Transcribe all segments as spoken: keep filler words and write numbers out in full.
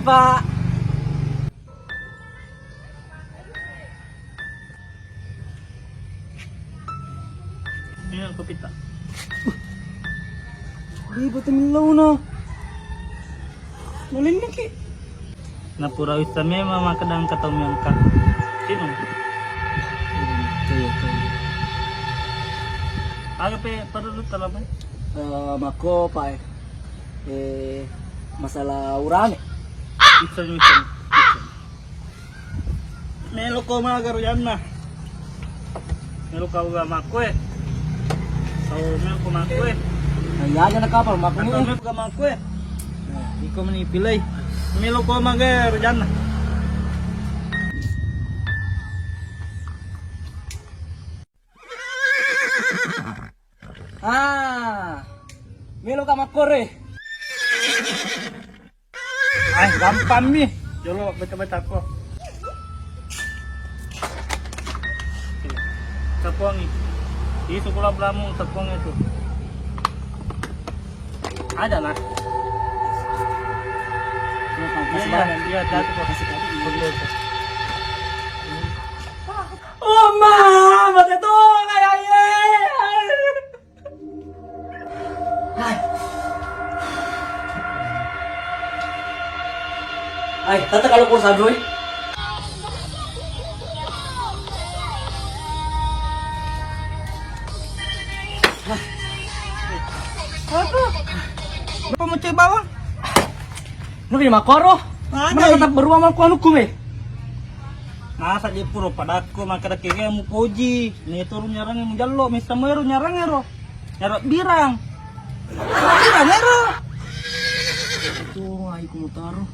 Pak. Ini kopi ta. Di betul lo no. Nulinna ki. Napura wisseng memang makkeda engka tau meangka. Sino. Iya, iya, iya. Aga pe perlu talabai? Eh, makko, Pak, eh. Eh, masalah urane. Wisseng, wisseng, wisseng. Melo ko maga rojanna. Melo ko ga makku e. Tau melo ko makku e. Nah, iya aja na kapal makku. Atau melo ko ga makku e. Nah, iko meni pilih. Melo ko maga rojanna. Ah, melo ka makkore. Ai, gampang mi. Jolo baca-baca ko. Sapuangi. Di sekolah belamu sapuang itu. Ada lah. Iya, iya, iya, jatuh kok. Betul, betul. Oh, ma, mate to, kayak ye. Hai. Hai, tata kalau kursa doi. Apa? Apa mau cek bawang? Lu di makoro? Mana kata beruang aku anu kume? Masa je puro padakko makkeda kege mupoji. Ni turu nyarang mujallo, mista mero nyarang ero. Nyarang birang. Birang ero. Tuh, ai ku mutaro.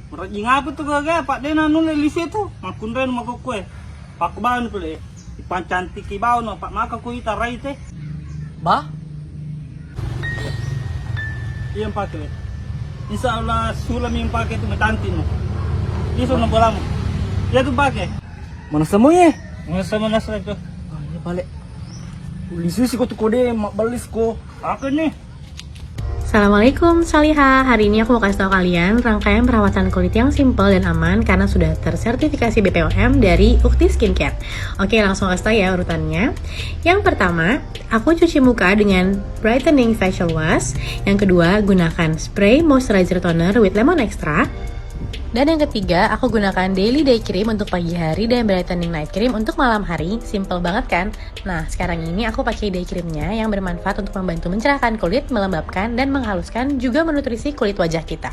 Merajing apa tuh gaga? Pak Dena nulle lise tuh. Makkunre makokkoe. Pak bang pule. Ipancantiki bawang no, Pak, maka ku ita rai te. Ba? Iya, mpake. Insya Allah, sulami mpake tu metanti no. Iso no bolamu. Iya tu mpake. Mana semuanya? Mana sama nasra itu? Ah, iya balik. Uli susi ko tu kode, mak balis ko. Apa nih? Assalamualaikum, Saliha. Hari ini aku mau kasih tahu kalian rangkaian perawatan kulit yang simple dan aman karena sudah tersertifikasi B P O M dari Ukti Skincare. Oke, langsung kasih tahu ya urutannya. Yang pertama, aku cuci muka dengan brightening facial wash. Yang kedua, gunakan spray moisturizer toner with lemon extract. Dan yang ketiga, aku gunakan daily day cream untuk pagi hari dan brightening night cream untuk malam hari. Simple banget kan? Nah, sekarang ini aku pakai day creamnya yang bermanfaat untuk membantu mencerahkan kulit, melembabkan, dan menghaluskan, juga menutrisi kulit wajah kita.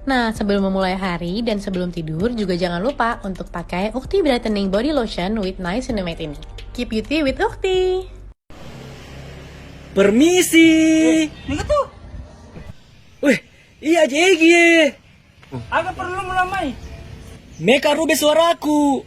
Nah, sebelum memulai hari dan sebelum tidur, juga jangan lupa untuk pakai Ukti Brightening Body Lotion with Niacinamide ini. Keep beauty with Ukti! Permisi. Eh, mega tuh. Weh, iya aja Egi ye. Aga perlu melamai. Meka rube suaraku.